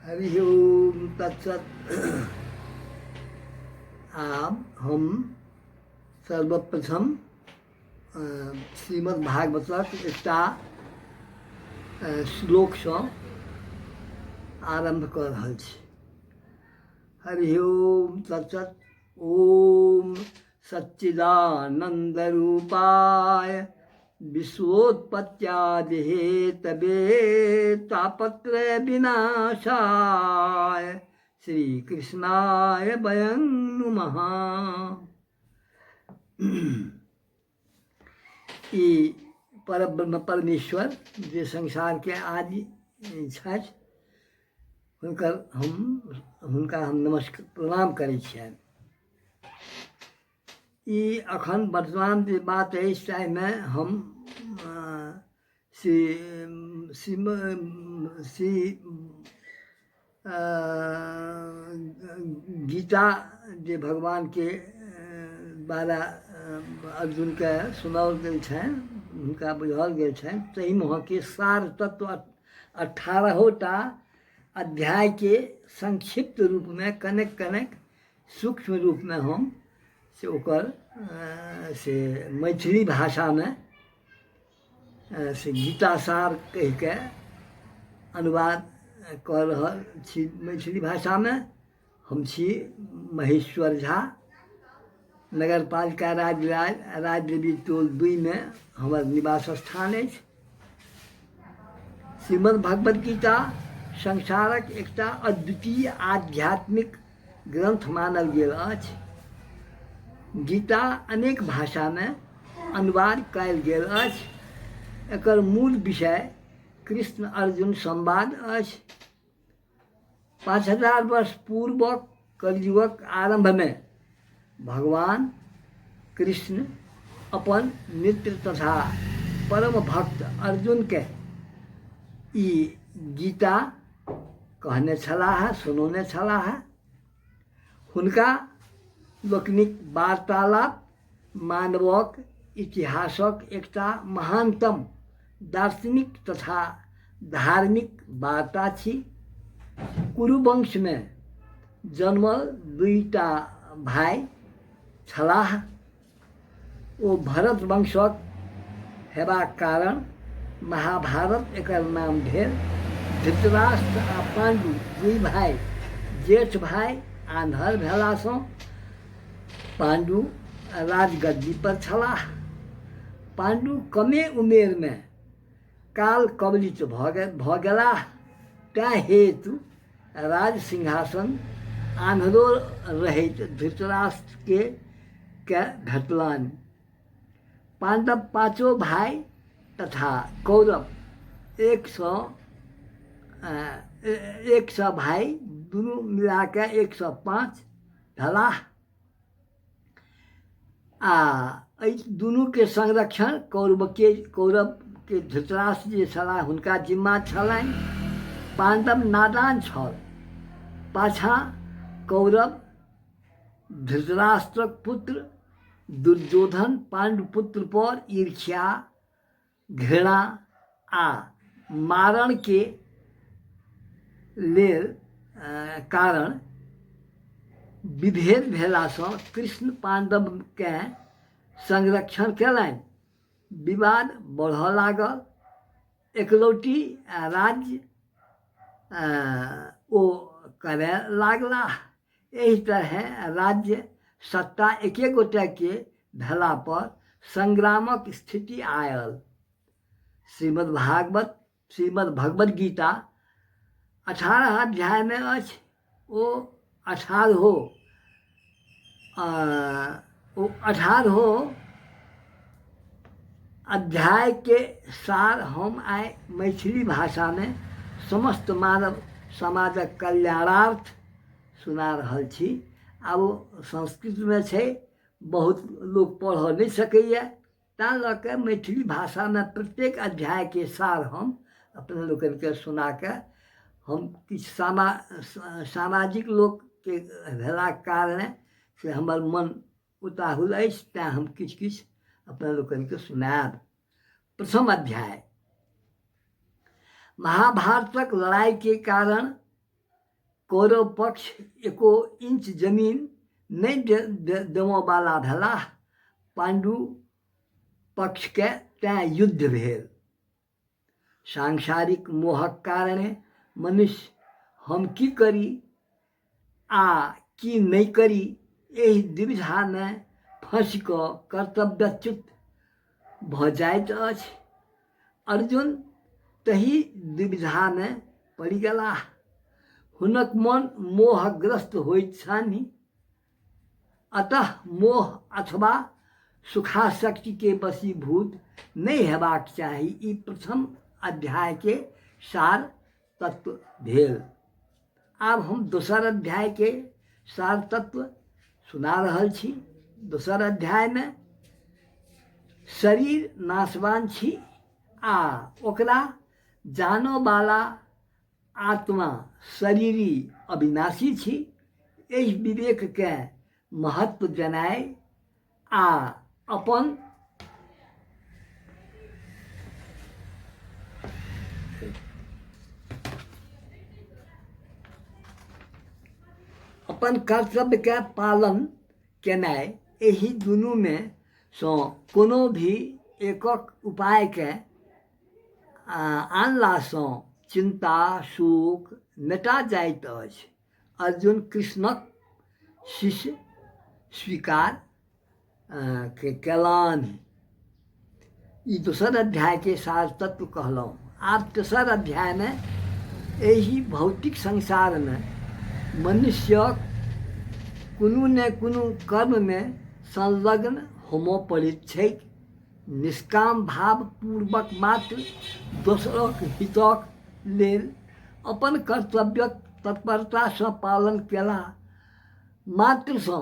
हरि ओम तत्सत। आब हम सर्वप्रथम श्रीमद् भागवतक एकटा श्लोकसँ आरम्भ कऽ रहल छी। हरि ओम तत्सत। ओम सच्चिदानंद रूपाय विश्वोत्पत्त्यादिहेतवे तापत्रय विनाशाय श्री कृष्णाय वयं नुमः। ई परब्रह्म परमेश्वर जे संसारके आदि छथि, हुनकर हम हुनका हम नमस्कार प्रणाम करै छियनि। ई अखन वर्तमान जे बात अछि ताहिमे हम श्री श्री श्री गीता जे भगवानके द्वारा अर्जुनके सुनाओल गेल छनि, हुनका बुझाओल गेल छनि, ताहिमे सार तत्व 18 टा अध्यायके संक्षिप्त रूपमे कनेक कनेक सूक्ष्म रूपमे हम से ओकर से मैथिली भाषामे से गीतासार कहिके अनुवाद कऽ रहल छी। मैथिली भाषामे हम छी महेश्वर झा, नगरपालिका राजराज राजदेवी टोल 2मे हमर निवास स्थान अछि। श्रीमद् भगवद गीता संसारक एकटा अद्वितीय आध्यात्मिक ग्रन्थ मानल गेल अछि। गीता अनेक भाषामे अनुवाद कयल गेल अछि। एकर मूल विषय कृष्ण अर्जुन संवाद अछि। 5000 वर्ष पूर्वक कलियुगक आरम्भमे भगवान कृष्ण अपन मित्र तथा परम भक्त अर्जुनके ई गीता कहने छलाह, सुनौने छलाह। हुनका लोकनिक वार्तालाप मानवक इतिहासक एकटा महानतम दार्शनिक तथा धार्मिक वार्ता छी। कुरुवंशमे जन्मल 2टा भाइ छलाह। ओ भरत वंशक हेबाक कारण महाभारत एकर नाम भेल। धृतराष्ट्र आ पाण्डु दुइ भाइ, जेठ भाइ आन्हर भेलासँ पाण्डु राजगद्दीपर छलाह। पाण्डु कमे उमेरमे काल कवलित भऽ गेलाह, तेँ हेतु राज सिंहासन आन्हरो रहैत धृतराष्ट्रके के भेटलनि। पाण्डव पाँचो भाइ तथा कौरव 100 भाइ दुनू मिलाके 105 भेलाह आ एहि दुनूके संरक्षण कौरवके धृतराष्ट्र जे छलाह हुनका जिम्मा छलनि। पाण्डव नादान छल। पाछाँ कौरव धृतराष्ट्रक पुत्र दुर्योधन पाण्डुपुत्र पर ईर्ष्या, घृणा आ मारणके लेल कारण विभेद भेलासँ कृष्ण पाण्डवकेँ संरक्षण कयलनि। विवाद बढ़ऽ लागल। एकलौटी राज्य ओ करय लागलाह। एहि तरहेँ राज्य सत्ता एके गोटेके भेलापर संग्रामक स्थिति आयल। श्रीमद्भागवत श्रीमद् भगवद गीता 18 अध्यायमे अछि। ओ अठारहो ओ अठारहो अध्यायके सार हम आइ मैथिली भाषामे समस्त मानव समाजक कल्याणार्थ सुना रहल छी। आब ओ संस्कृतमे छै, बहुत लोक पढ़ऽ नहि सकैए, ताहि लऽ कऽ मैथिली भाषामे प्रत्येक अध्यायके सार हम अपने लोकनिके सुनाकऽ हम किछु सामाजिक लोकके भेलाक कारणे से हमर मन उताहुल अछि, तेँ हम किछु किछु अपने लोकनिके सुनायब। प्रथम अध्याय महाभारतक लड़ाइके कारण कौरव पक्ष एको इंच जमीन नहि देमऽवला भेलाह। पाण्डु पक्षके तेँ युद्ध भेल। सांसारिक मोहक कारणे मनुष्य हम की करी आ की नहि करी एहि दुविधामे फँसि कऽ कर्तव्यच्युत भऽ जाइत अछि। अर्जुन तही दुविधामे पड़ि गेलाह। हुनक मन मोहग्रस्त होइत छनि। अतः मोह अथवा सुखाशक्तिके वशीभूत नहि हेबाक चाही। ई प्रथम अध्यायके सार तत्व भेल। आब हम दोसर अध्यायके सार तत्व सुना रहल छी। दोसर अध्यायमे शरीर नाशवान छी आ ओकरा जानऽवाला आत्मा शरीरी अविनाशी छी। एहि विवेकके महत्व देनाइ आ अपन अपन कर्तव्यके पालन केनाइ, एहि दुनूमे सँ कोनो भी एकक उपायके आनलासँ चिन्ता शोक मेटा जाइत अछि। अर्जुन कृष्णक शिष्य स्वीकार केलनि। ई दोसर अध्यायके सार तत्व कहलहुँ। आब तेसर अध्यायमे एहि भौतिक संसारमे मनुष्यक कोनो ने कोनो कर्ममे संलग्न होमऽ पड़ैत छैक। निष्काम भाव पूर्वक मात्र दोसरक हितक लेल अपन कर्तव्यक तत्परतासँ पालन कयला मात्रसँ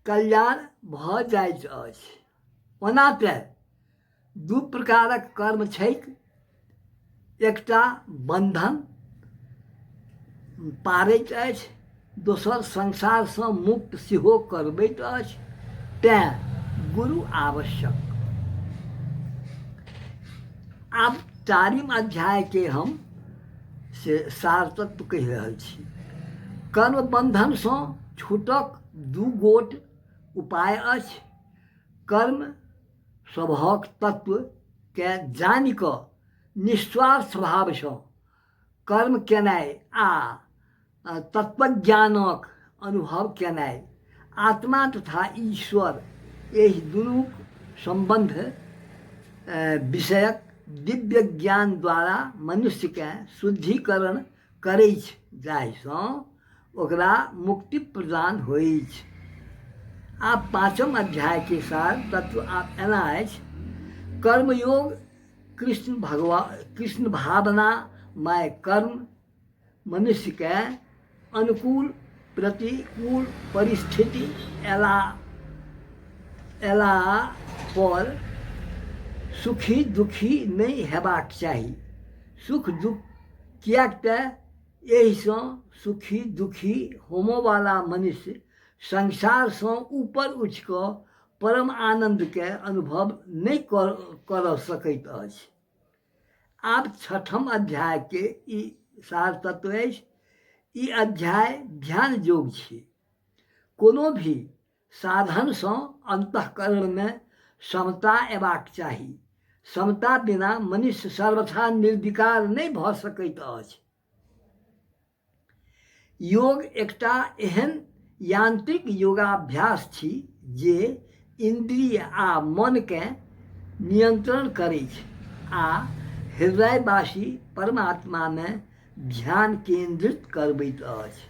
कल्याण भऽ जाइत अछि। ओना तऽ दू प्रकारक कर्म छैक, एकटा बन्धन पारैत अछि, दोसर संसारसँ मुक्त सेहो करबैत अछि, तेँ गुरु आवश्यक। आब चारिम अध्यायके हम से सार तत्व कहि रहल छी। कर्म बन्धनसँ छूटक दू गोट उपाय अछि। कर्म सबहक तत्वके जानि कऽ निस्वार्थ भावसँ कर्म केनाइ आ तत्वज्ञानक अनुभव केनाइ। आत्मा तथा ईश्वर एहि दुनूक सम्बन्ध विषयक दिव्य ज्ञान द्वारा मनुष्यकेँ शुद्धिकरण करैछ, जाहिसँ ओकरा मुक्ति प्रदान होइछ। आब पाँचम अध्यायके सार तत्व आब एना अछि। कर्मयोग कृष्ण भगवान कृष्ण भावनामय कर्म मनुष्यके अनुकूल प्रतिकूल परिस्थिति अयला अयला पर सुखी दुखी नहि हेबाक चाही। सुख दुख किएक तऽ एहिसँ सुखी दुखी होमऽवला मनुष्य संसारसँ ऊपर उठि कऽ परम आनन्दके अनुभव नहि करऽ सकैत अछि। आब छठम अध्यायके ई सार तत्व अछि। ई अध्याय ध्यान योग छी। कोनो भी साधनसँ अन्तःकरणमे समता अयबाक चाही। समता बिना मनुष्य सर्वथा निर्विकार नहि भऽ सकैत अछि। योग एकटा एहन यान्त्रिक योगाभ्यास छी जे इन्द्रिय आ मनकेँ नियन्त्रण करैछ आ हृदयवासी परमात्मामे ध्यान केन्द्रित करबैत अछि।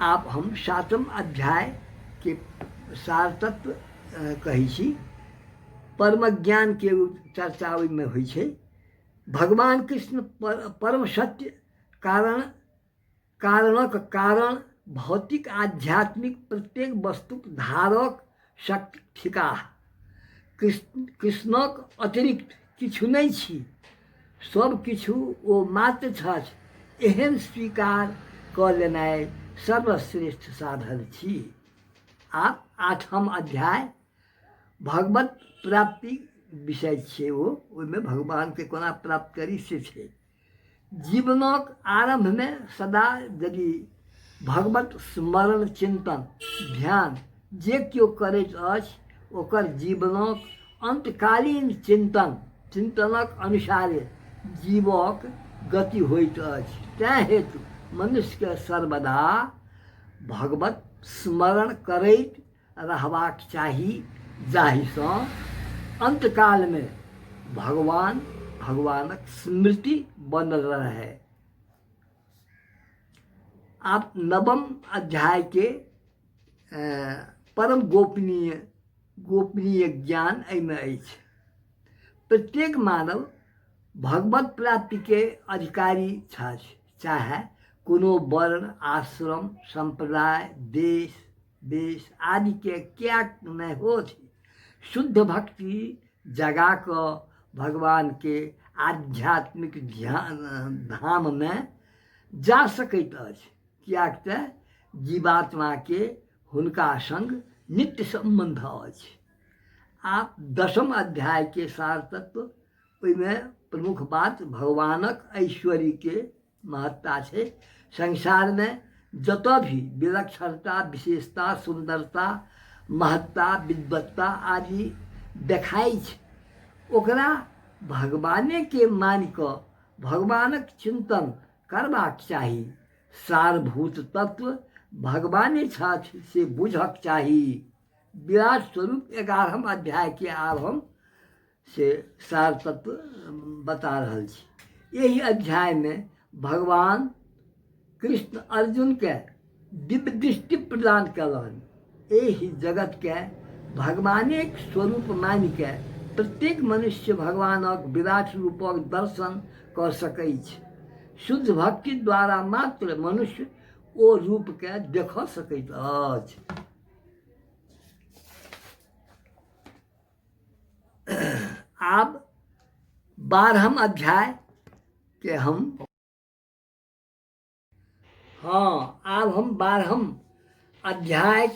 आब हम सातम अध्यायके सार तत्व कहै छी। परमज्ञानके चर्चा ओहिमे होइ छै। भगवान कृष्ण परम सत्य कारण कारणक कारण भौतिक आध्यात्मिक प्रत्येक वस्तुक धारक शक्ति थिकाह। कृष्णक अतिरिक्त किछु नहि छी, सब किछु ओ मात्र छथि, एहन स्वीकार कऽ लेनाइ सर्वश्रेष्ठ साधन छी। आब आठम अध्याय भगवत प्राप्ति विषय छियै। ओ ओहिमे भगवानके कोना प्राप्त करी से छै। जीवनक आरम्भमे सदा यदि भगवत स्मरण चिन्तन ध्यान जे केओ करैत अछि ओकर जीवनक अन्तकालीन चिन्तन चिन्तनक अनुसारे जीवक गति होइत अछि। तेँ हेतु मनुष्यके सर्वदा भगवत स्मरण करैत रहबाक चाही जाहिसँ अन्तकालमे भगवान भगवानक स्मृति बनल रहै। आब नवम अध्यायके परम गोपनीय गोपनीय ज्ञान एहिमे अछि। प्रत्येक मानव भगवत प्राप्तिके अधिकारी छथि, चाहे कोनो वर्ण, आश्रम, सम्प्रदाय, देश देश आदिके किएक नहि होथि। शुद्ध भक्ति जगा कऽ भगवानके आध्यात्मिक ध्यान धाममे जा सकैत अछि, किएक तऽ जीवात्माके हुनका सङ्ग नित्य सम्बन्ध अछि। आब दसम अध्यायके सार तत्व, ओहिमे प्रमुख बात भगवानक ऐश्वर्यके महत्ता छै। संसारमे जतऽ भी विलक्षणता, विशेषता, सुन्दरता, महत्ता, विद्वत्ता आदि देखाइ छै, ओकरा भगवानेके मानि कऽ भगवानक चिन्तन करबाक चाही। सारभूत तत्व भगवाने छथि से बुझक चाही। विराट स्वरूप 11म अध्यायके आब हम से सार तत्व बता रहल छी। एहि अध्यायमे भगवान कृष्ण अर्जुनके दिव्य दृष्टि प्रदान कयलनि। एहि जगतके भगवानेक स्वरूप मानिके प्रत्येक मनुष्य भगवानक विराट रूपक दर्शन कऽ सकैछ। शुद्ध भक्ति द्वारा मात्र मनुष्य ओ रूपके देखऽ सकैत अछि। आब 12म अध्याय के हम, हँ, आब हम 12म अध्याय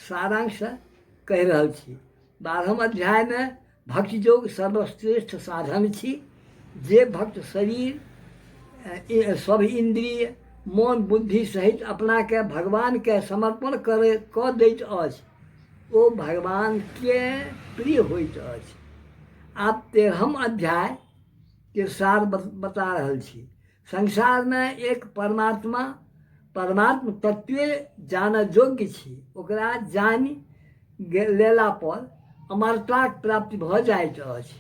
सारांश कहि रहल छी। 12म अध्यायमे भक्ति योग सर्वश्रेष्ठ साधन छी। जे भक्त शरीर, सभ इन्द्रिय, मन, बुद्धि सहित अपनाके भगवानके समर्पण करे कऽ दैत अछि, ओ भगवानके प्रिय होइत अछि। आब 13म अध्यायके सार बता रहल छी। संसारमे एक परमात्मा परमात्म तत्वे जानऽ योग्य छी। ओकरा जानि लेला पर अमरताक प्राप्ति भऽ जाइत अछि।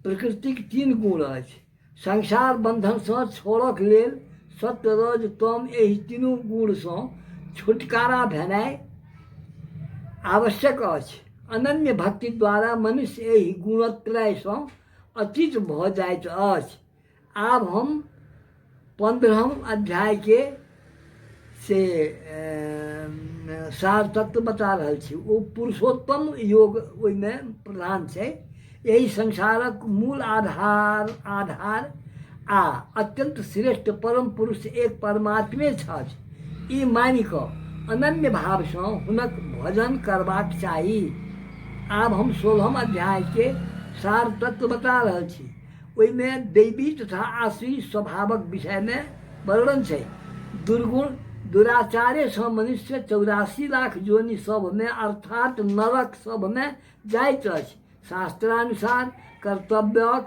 प्रकृतिक तीन गुण अछि। संसार बन्धनसँ छोड़क लेल सत्य, रज, तम एहि तीनू गुणसँ छुटकारा भेनाइ आवश्यक अछि। अनन्य भक्ति द्वारा मनुष्य एहि गुणत्रयसँ अतीत भऽ जाइत अछि। आब हम 15म अध्यायके से सार तत्व बता रहल छी। ओ पुरुषोत्तम योग ओहिमे प्रधान छै। एहि संसारक मूल आधार आधार आ अत्यन्त श्रेष्ठ परम पुरुष एक परमात्मे छथि, ई मानि कऽ अनन्य भावसँ हुनक भजन करबाक चाही। आब हम 16म अध्यायके सार तत्व बता रहल छी। ओहिमे दैवी तथा आसुरी स्वभावक विषयमे वर्णन छै। दुर्गुण दुराचारेसँ मनुष्य 84 लाख योनि सभमे अर्थात नरक सभमे जाइत अछि। शास्त्रानुसार कर्तव्यक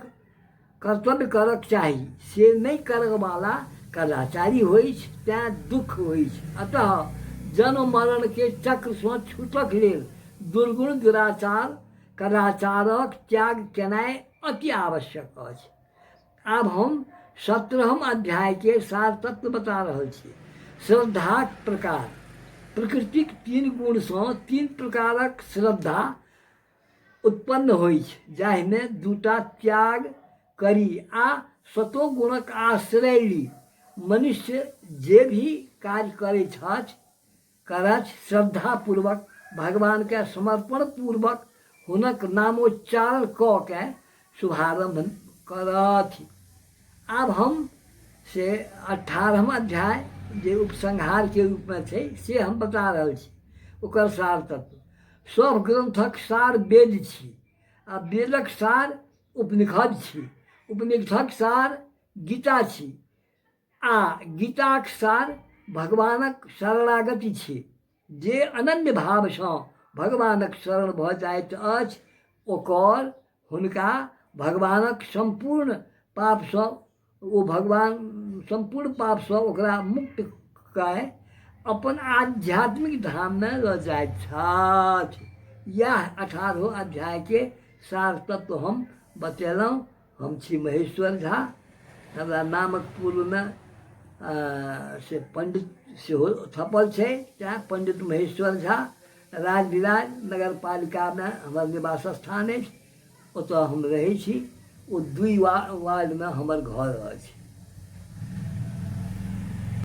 कर्तव्य करक चाही, से नहि करऽवाला कदाचारी होइछ, तेँ दुःख होइछ। अतः जन्म मरणके चक्रसँ छूटक लेल दुर्गुण दुराचार कदाचारक त्याग केनाइ अति आवश्यक अछि। आब हम 17म अध्यायके सार तत्व बता रहल छी। श्रद्धाक प्रकार। प्रकृतिक तीन गुणसँ तीन प्रकारक श्रद्धा उत्पन्न होइछ, जाहिमे दूटा त्याग करी आ सतो गुणक आश्रय ली। मनुष्य जे भी कार्य करैत छथि करछ, श्रद्धापूर्वक भगवानके समर्पण पूर्वक हुनक नामोच्चारण कऽ के शुभारम्भ करथि। आब हम से 18म अध्याय जे उपसंहारके रूपमे छै से हम बता रहल छी। ओकर सार तत्व। सभ ग्रन्थक सार वेद छी आ वेदक सार उपनिषद छी, उपनिषदक सार गीता छी। आ गीताक सार भगवानक शरणागति छी। जे अनन्य भावसँ भगवानक शरण भऽ जाइत अछि ओकर हुनका भगवानक सम्पूर्ण पापसँ ओ भगवान सम्पूर्ण पापसँ ओकरा मुक्त कए अपन आध्यात्मिक धाममे लऽ जाइत छथि। इएह अठारहो अध्यायके सार तत्व हम बतेलहुँ। हम छी महेश्वर झा। हमरा नामक पूर्वमे से पण्डित सेहो थपल छै, तैँ पण्डित महेश्वर झा। राजविराज नगरपालिकामे हमर निवास स्थान अछि, ओतऽ हम रहै छी। ओ 2 वार्डमे हमर घर अछि।